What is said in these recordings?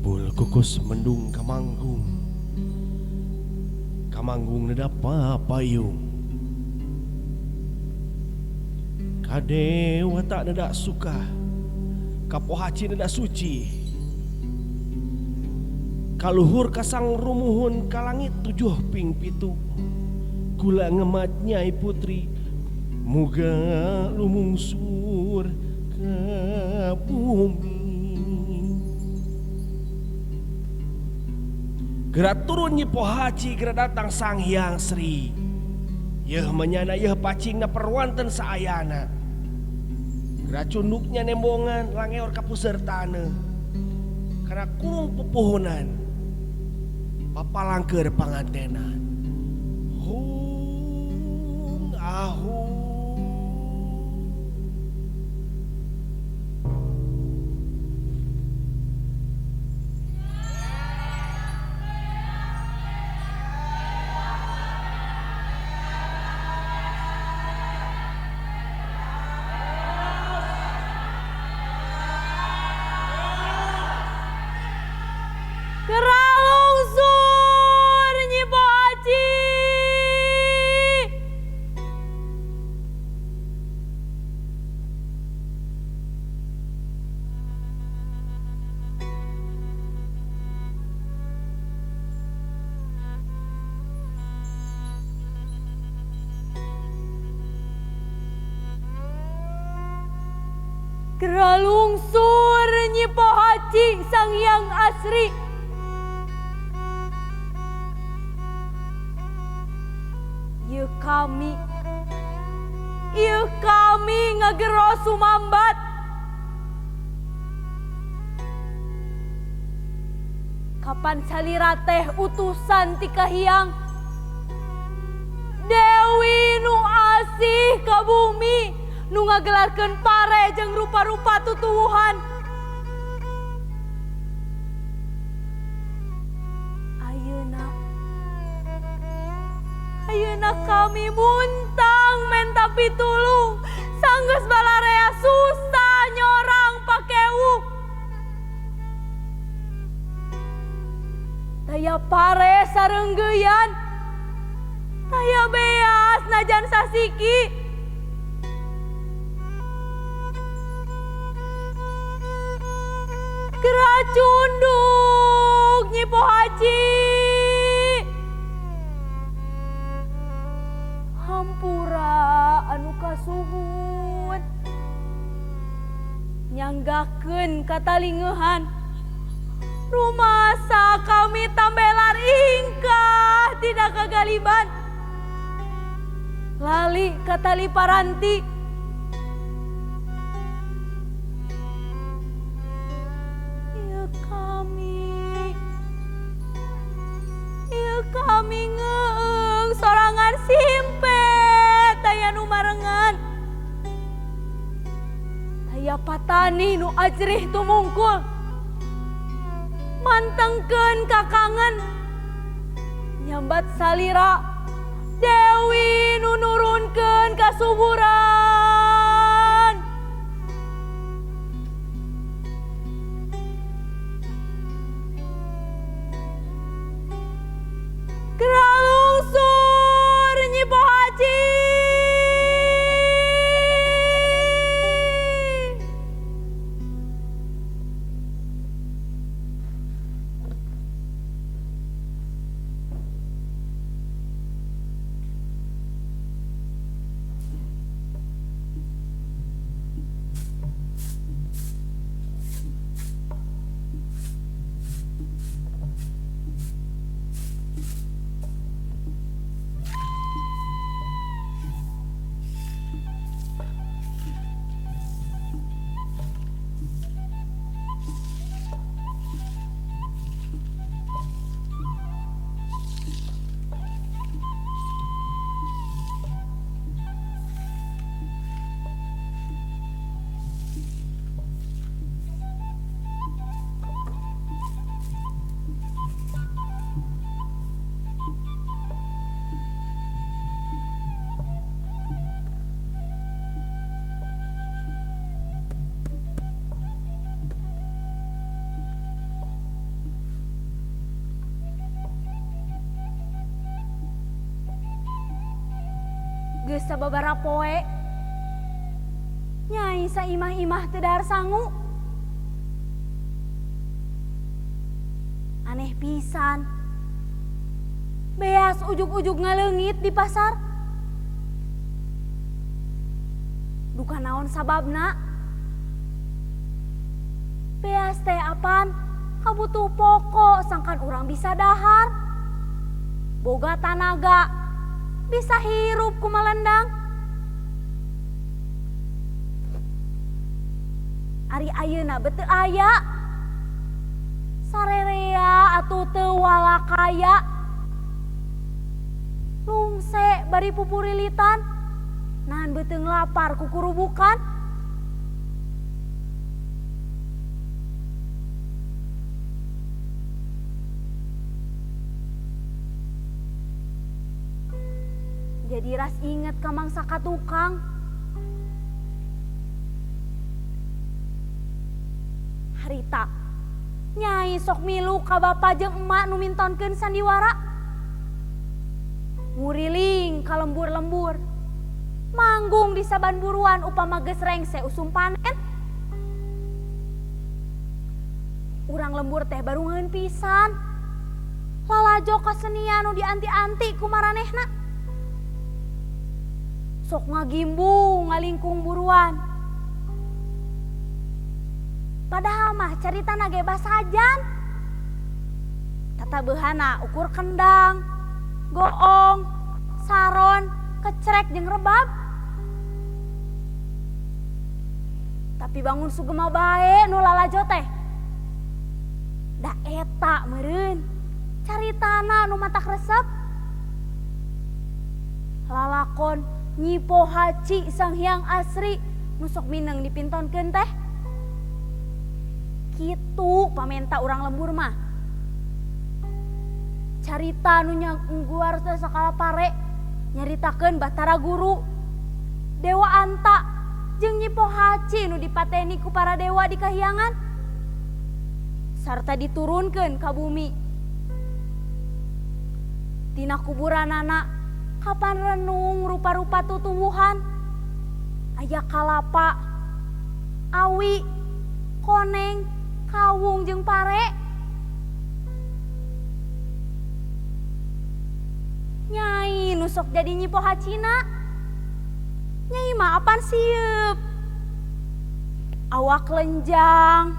Kebul kukus mendung kamanggung. Kamanggung neda papayung. Kadewa tak neda suka. Kapohaci neda suci. Kaluhur kasang rumuhun kalangit tujuh ping pitu. Kula ngemat Nyai Putri muga lumungsur ke bumi. Gerak turun Nyi Pohaci gerak datang Sang Hyang Sri. Yeuh menyana yeuh pacingna perwanten saayana. Gerak cunduknya nembongan langeor ka pusertane. Kana kurung pepohonan papalangkeur pangantenan. Hung ahung. Keralungsur Nyi Pohaci. Keralungsur Nyi Pohaci Sang Hyang Asri. Ieu kami ngagero sumambat. Kapan salira teh utusan ti Kahiyang Dewi nu asih ka bumi nu ngagelarkeun pare jeung rupa-rupa tutuwuhan. Ayeuna, ayeuna kami muntang menta pitulung sanggeus balarea susah nyorang pakewu. Taya pare sareunggeuyan, taya beas najan sasiki. Geura cunduk Nyi Pohaci. Hampura anu kasuhun nyanggakeun katalingehan. Rumasa kami tambelar ingkah tidak kagaliban. Lali katali paranti. Ieu kami ngeung sorangan simpet taya nu marengan. Taya patani nu ajrih tumungkul. Mantengkeun kakangen nyambat salira Dewi nu nurunkeun kasuburan. Geralungsur Nyi Pohaci. Geus sababaraha poe Nyai saimah-imah teu dahar sangu. Aneh pisan. Beas ujug-ujug ngaleungit di pasar. Duka naon sababna? Beas teh apan kabutuh pokok sangkan urang bisa dahar. Boga tanaga bisa hirup ku malendang. Ari ayeuna beuteung aya. Sarerea atuh teu walakaya. Lungse bari pupurilitan. Nahan beuteung lapar kukurubukan. Jadi ras inget ka mangsa ka tukang. Harita Nyai sok milu ka bapa jeung emak nu mintonkeun sandiwara. Nguriling ka lembur-lembur. Manggung di saban buruan upama geus rengse usum panen. Urang lembur teh barungeun pisan. Lalajo kasenian nu dianti-anti ku maranehna. Sok ngagimbung ngalingkung buruan. Padahal mah caritana ge basajan. Tatabeuhana ukur kendang, goong, saron, kecrek jeung rebab. Tapi bangun sugema bae nu lalajo teh. Da eta meureun caritana nu matak resep. Lalakon Nyi Pohaci Sang Hyang Asri nu sok mineng dipintonkeun teh. Kitu pamenta urang lembur mah. Carita nu nyangguar teh sakala pare nyaritakeun Batara Guru, Dewa Anta jeung Nyi Pohaci nu dipateni ku para dewa di kahyangan sarta diturunkeun ka bumi. Tina kuburanana kapan renung rupa-rupa tutuwuhan. Aya kalapa, awi, koneng, kawung jeung pare. Nyai nu sok jadi Nyi Pohacina. Nyai mah apan sieup. Awak lenjang,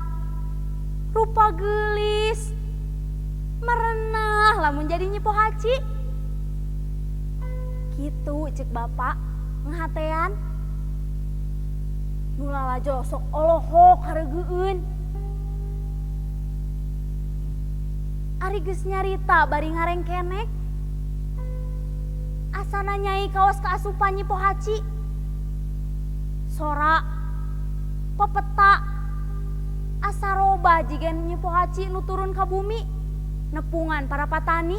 rupa geulis, merenah lamun jadi Nyi Pohaci. Kitu cek bapak ngahatean. Nu lalajo sok olohok hareugeun. Ari geus nyarita bari ngarengkenek. Asana Nyai kawas kaasupan Nyi Pohaci. Sora, pepeta, asa robah jiga Nyi Pohaci nu turun ka bumi, nepungan para patani.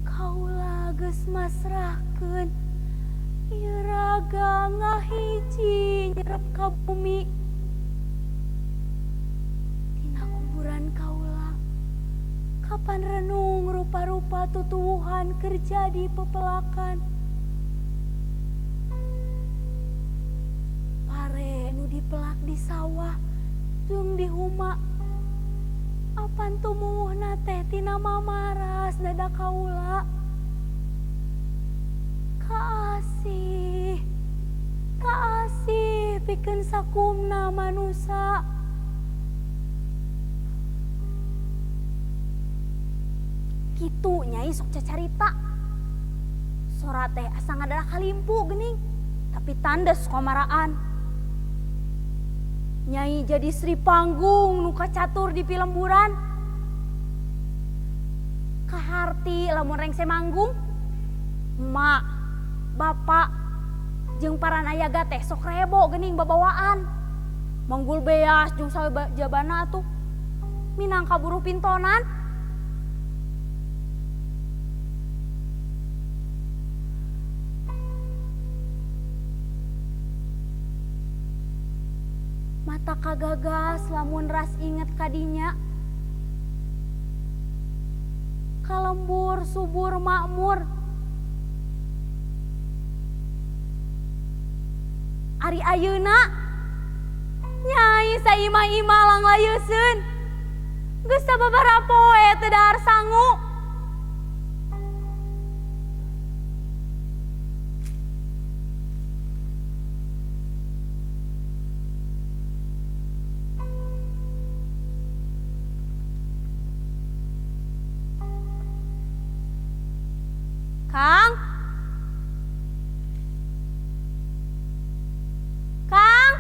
Kaula geus masrahkeun ieu raga ngahiji nyerep ka bumi. Tina kuburan kaula kapan renung rupa-rupa tutuwuhan keur jadi pepelakan. Pare nu dipelak di sawah jeung di huma. Apan tumuwuhna teh tina mamaras dada kaula. Kaasih, kaasih pikeun sakumna manusa. Kitu Nyai sok cacarita. Sora teh asa ngadalah kalimpu geuning, tapi tandes komaraan. Nyai jadi Sri Panggung nu kacatur di pilemburan. Kaharti lamun rengse manggung, emak, bapak, jeung paranayaga teh sok rebo geuning babawaan. Manggul beas jeung sajabana atuh minangka buruh pintonan. Mata kagagas lamun ras inget kadinya. Kalembur subur makmur. Ari ayeuna nyai saimah-imah langlayeuseun. Geus sababaraha poe teu dahar sangu. Kang? Kang?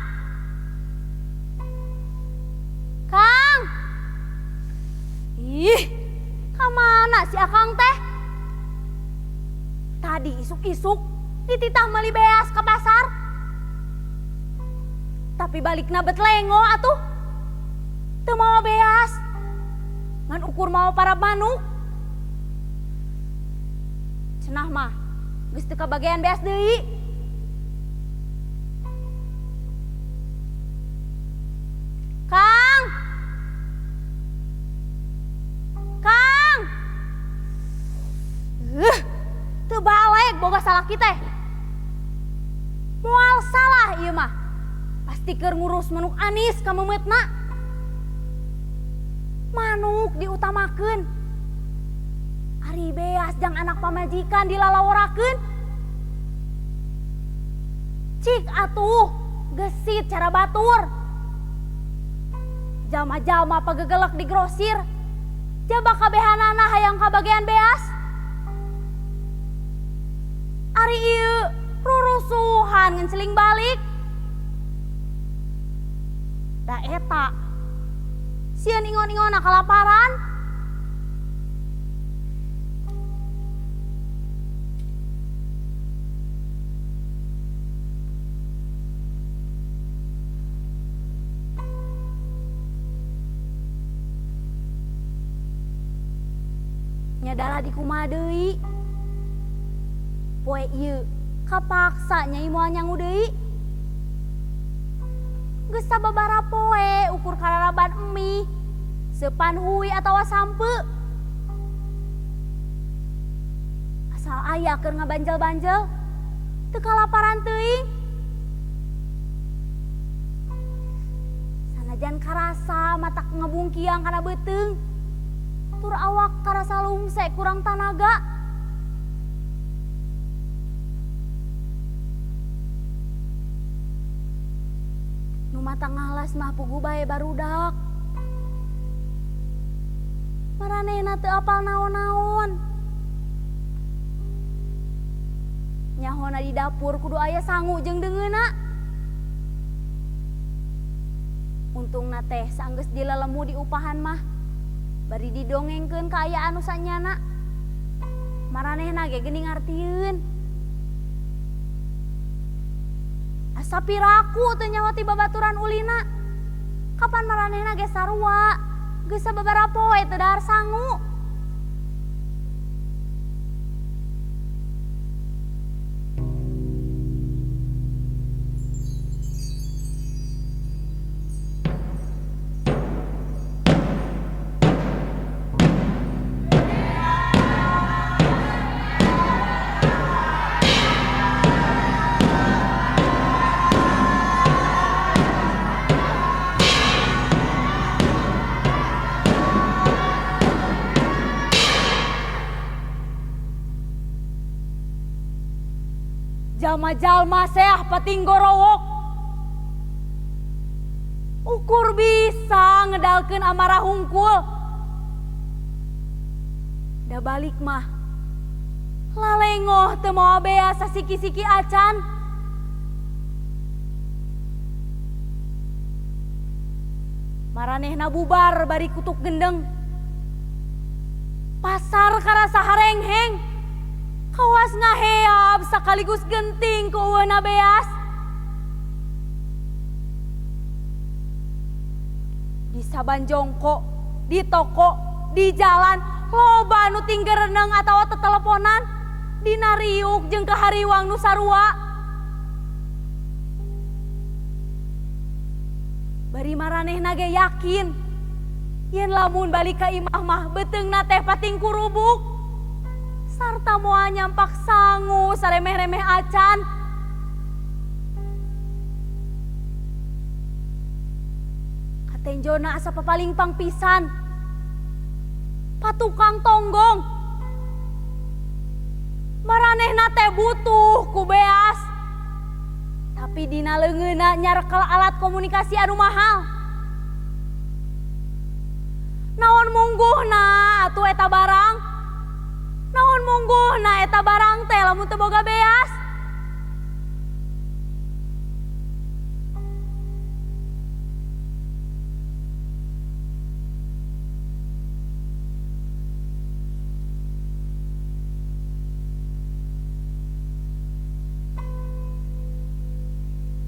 Kang? Ih, kamana si Akang teh? Tadi isuk-isuk dititah meuli beas ke pasar. Tapi balikna bet lengo atuh. Teu mawa beas. Ngan ukur mawa para manuk. Cenah mah geus teu kabagean beas deui. Kang. Kang. Teu balik boga salaki teh. Moal salah ieu mah. Pasti keur ngurus manuk anis ka meumeutna. Manuk diutamakeun. Ari beas jang anak pamajikan dilalaworakeun. Cik atuh, gesit cara batur. Jalma-jalma pagegelek di grosir. Jaba kabehanana hayang kabagean beas. Ari ieu rurusuhan ngenceling balik. Da eta sieun ingon-ingonna kalaparan. Nyadalah di kumaha deui. Poe ieu kapaksa nyai moal nyangu deui. Geus sababaraha poe ukur kararaban emih, seupan hui atawa sampe. Asal aya keur ngabanjel-banjel, teu kalaparan teuing. Sanajan karasa matak ngebungkiang kana beuteung. Tur awak karasa lungse kurang tanaga. Nu mata ngalas mah puguh bae barudak. Maranehna teu apal naon-naon. Nyahona di dapur kudu aya sangu jeung deungeunna. Untungna teh saenggeus dilelemu di upahan mah. Bari didongengkeun ka aya anu sanyana. Maranehna ge geuning ngartieun. Asa piraku teu nyaho ti babaturan ulina. Kapan maranehna ge sarua, geus sababaraha poe teu dahar sangu. Jalma-jalma seah pating gorowok. Ukur bisa ngedalkeun amarah hungkul. Da balik mah lalengoh teu mawa beas sasiki-siki acan. Maranehna bubar bari kutuk gendeng. Pasar karasa harengheng. Kawas ngaheab sekaligus genting ku eueuna beas. Di saban jongko, di toko, di jalan, loba nu tinggereneng atawa teteleponan, dina riuk jeung kahariwang nu sarua. Bari maranehna ge yakin yen lamun balik ka imah mah beuteungna teh pating kurubuk sarta moal nyampak sangu saremeh-remeh acan. Katenjona asa papalingpang pisan. Patukang tonggong. Maranehna teh butuh ku beas. Tapi dina leungeunna nyarekel alat komunikasi anu mahal. Naon mungguhna atuh eta barang? Naon mungguhna eta barang teh lamun teu boga beas?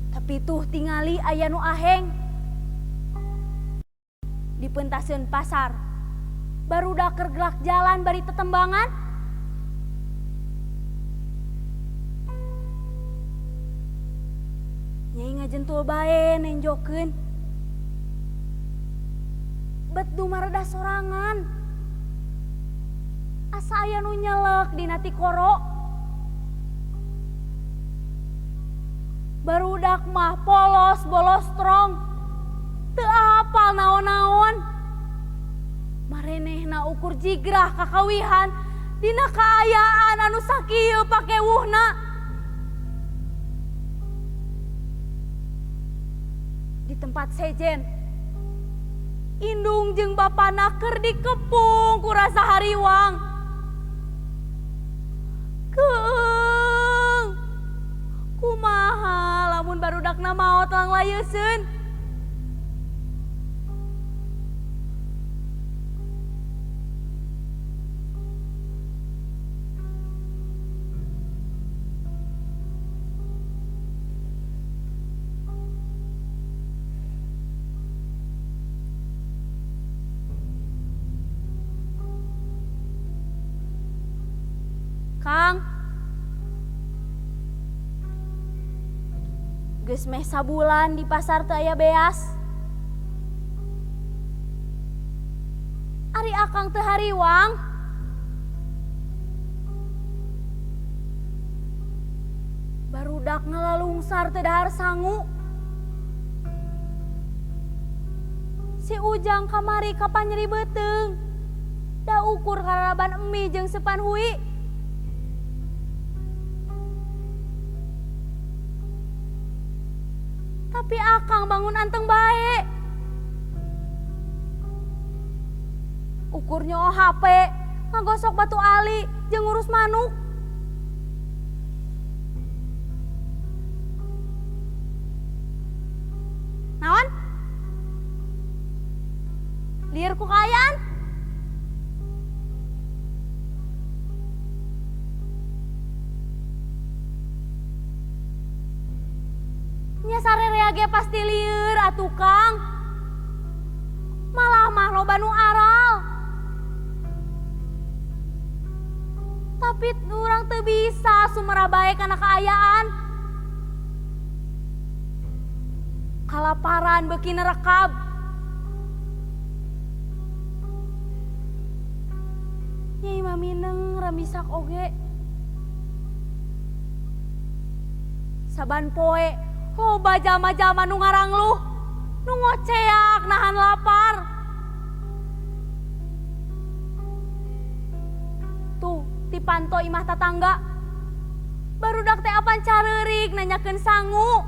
Tapi tuh tingali aya nu aheng di pentaseun pasar. Barudak keur gelak jalan bari tetembangan. Nyai ngajentul bae nenjokeun. Bet dumaredah sorangan. Asa aya nu nyelek dina tikoro. Barudak mah polos bolos strong. Teu apal naon-naon. Marenehna ukur jigrah kakawihan dina kaayaan anu sakieu pakewuhna. Di tempat sejen, indung jeung bapana keur dikepung ku rasa hariwang. Keung, kumaha lamun barudakna maot langlayeuseun. Kang, geus meh sabulan di pasar teu aya beas. Ari akang teu hariwang. Barudak ngalalungsar teu dahar sangu. Si Ujang kamari kapan nyeri beuteung. Da ukur kararaban emi jeung sepan hui. Tapi akang bangun anteng bae. Ukurnya OHP, ngagosok batu ali, jeung ngurus manuk. Naon? Lieur ku kaayaan? Nya sarerea ge pasti lieur atuh Kang. Malah mah loba nu aral. Tapi urang teu bisa sumerah bae kana kaayaan. Kalaparan beuki nerekab. Nyai mah mineng ramisak oge. Saban poe loba jalma-jalma nu ngarangluh, nu ngoceak nahan lapar. Tuh, ti panto imah tatangga. Barudak teh apan careurik nanyakeun sangu.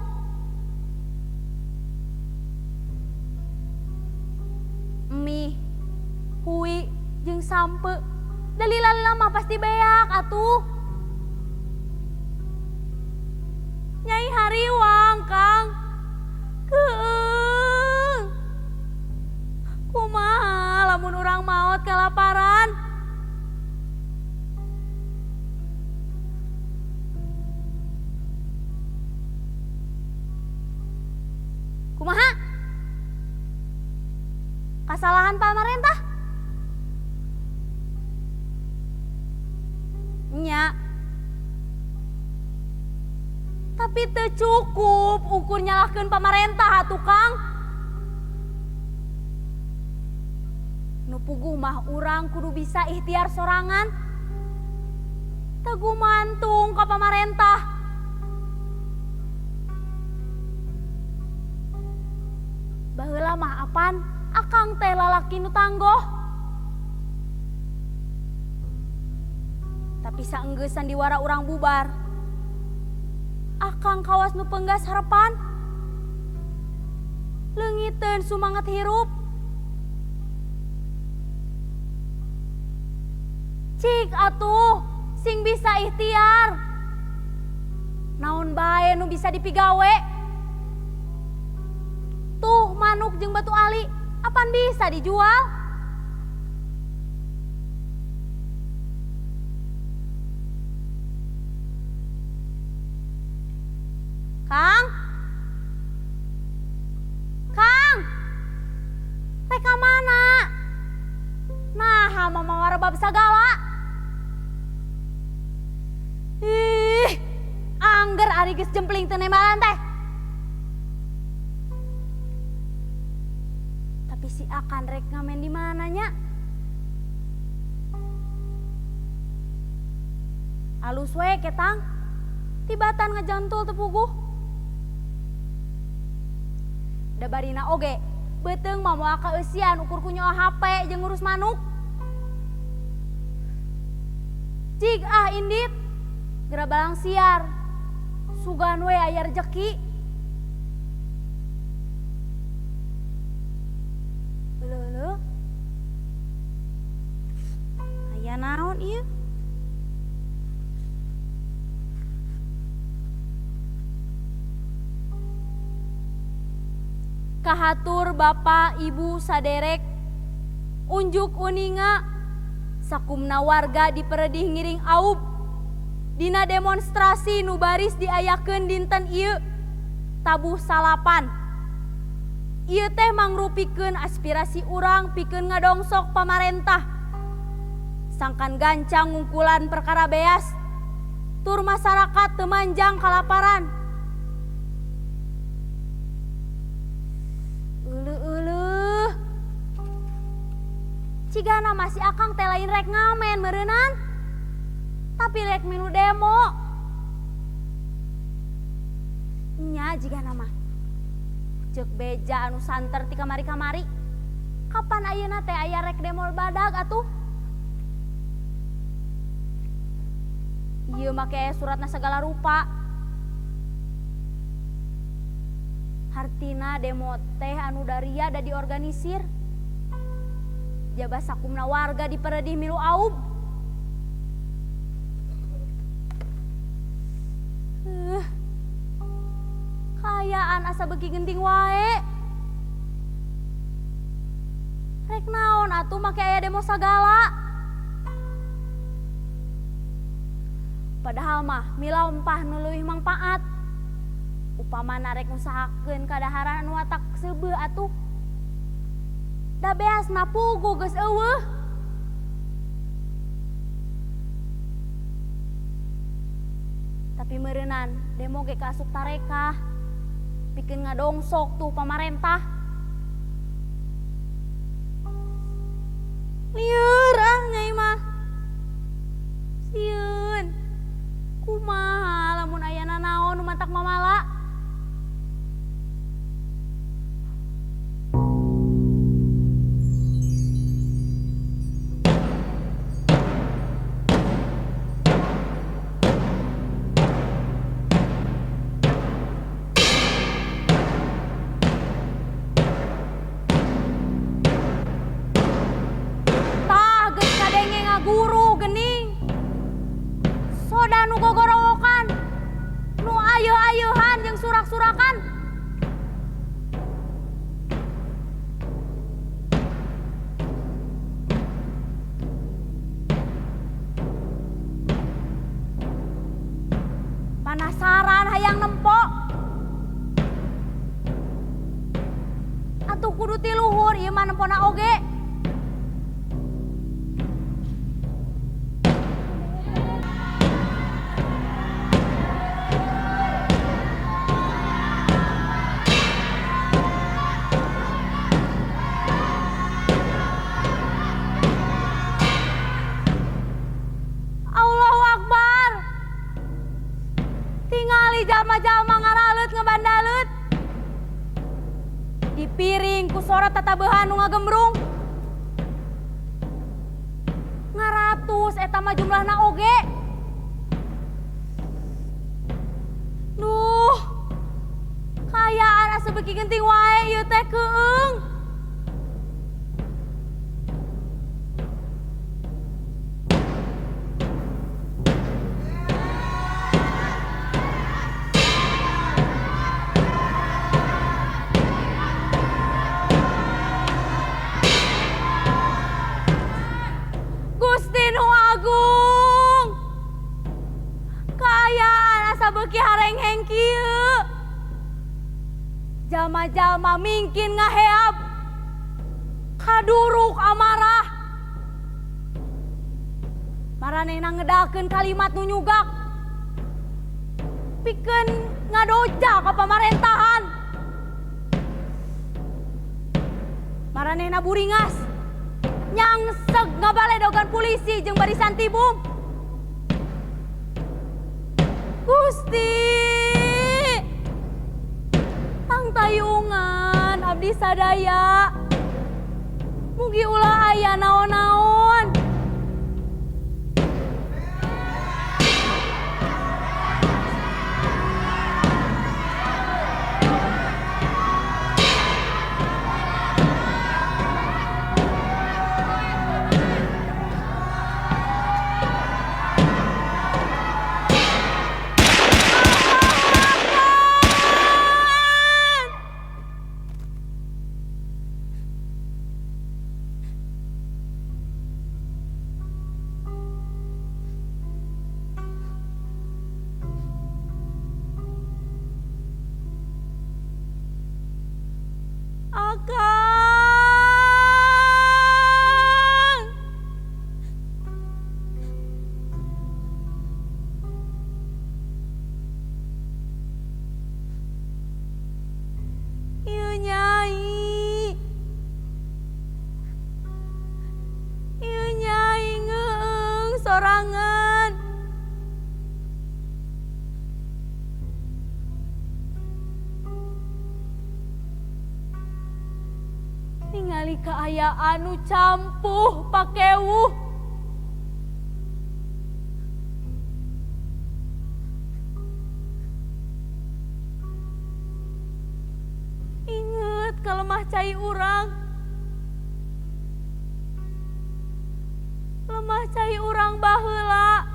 Mie, hui, jeung sampe. Da lila-lila mah pasti beak atuh. Nyai hariwang, Kang. Keung. Kumaha lamun urang maot kalaparan? Kumaha? Kasalahan pamarentah? Nya. Tapi teu cukup ukur nyalahkeun pamarentah atuh Kang. Nu puguh mah urang kudu bisa ikhtiar sorangan. Teu gumantung ka pamarentah. Baheula mah apan akang teh lalaki nu tanggoh. Tapi saenggeus sandiwara urang bubar, akang kawas nu penggas harapan. Leungiteun sumanget hirup. Cik atuh sing bisa ikhtiar. Naon bae nu bisa dipigawe. Tuh manuk jeung batu ali apan bisa dijual? Kang? Kang? Rek ka mana? Nah, mama warebab sagala. Ih, angger ari geus jempling teu nembalan teh. Tapi si akan rek ngamen di mananya? Alus we ketang. Tibatan ngajantul teu puguh. Da barina oge, beuteung mah moal kaeusian ukur ku nyoa HP jeung ngurus manuk. Cig ah indit, geura balang siar. Sugan we aya rejeki. Euleuh. Aya naon ieu? Kahatur Bapak Ibu saderek unjuk uninga sakumna warga diperedih ngiring aub dina demonstrasi nu baris diayakeun dinten ieu tabuh salapan. Ieu teh mangrupikeun aspirasi urang pikeun ngadongsok pamarentah sangkan gancang ngungkulan perkara beas tur masyarakat teu manjang kalaparan. Euleuh. Cigana masih akang teh lain rek ngamen meureunan. Tapi rek milu demo. Nya jigana mah. Ceuk beja anu santer ti kamari-kamari. Kapan ayeuna teh aya rek demo badag atuh? Ieu make suratna segala rupa. Hartina demo teh anu daria da diorganisir. Jaba sakumna warga diperedih milu aub. Kaayaan asa beuki genting wae. Rek naon atuh make aya demo sagala. Padahal mah milampah nu leuwih mangpaat. Upamana rek ngusahakeun kadaharan anu watak seubeuh atuh. Da beasna puguh geus eueuh. Tapi meureunan demo ge kaasup tarekah. Pikeun ngadongsok tuh pamarentah. Lieur ah nyai mah. Sieun. Kumaha lamun aya nanaon nu matak mamala? Guru gening soda nu gogorowokan nu ayeuh-ayeuhan jeung surak-surakan. Panasaran hayang nempo atuh kudu ti luhur ieu mah nempona oge. Ningali jalma-jalma ngaraleut ngebandalut. Dipiring ku sora tatabehan nu ngagembrung. Ngaratus eta mah jumlahna oge. Duh. Kaayaan asa beuki genting wae ieu teh keung. Gusti nu Agung. Kaayaan asa beuki harengheng kieu. Jalma-jalma mingkin ngaheab. Kaduruk amarah. Maranehna ngedalkeun kalimat nu nyugak. Pikeun ngadoja ka pamarentahan. Maranehna buringas. Nyangseg ngabaledogan polisi jeung barisan tibum. Gusti, tangtayungan abdi sadaya. Mugi ulah aya naon-naon. Akang. Ieu Nyai. Ieu Nyai ngeueung sorangan. Ningali kaayaan nu campuh pakewuh. Inget ka lemah cai urang. Lemah cai urang baheula.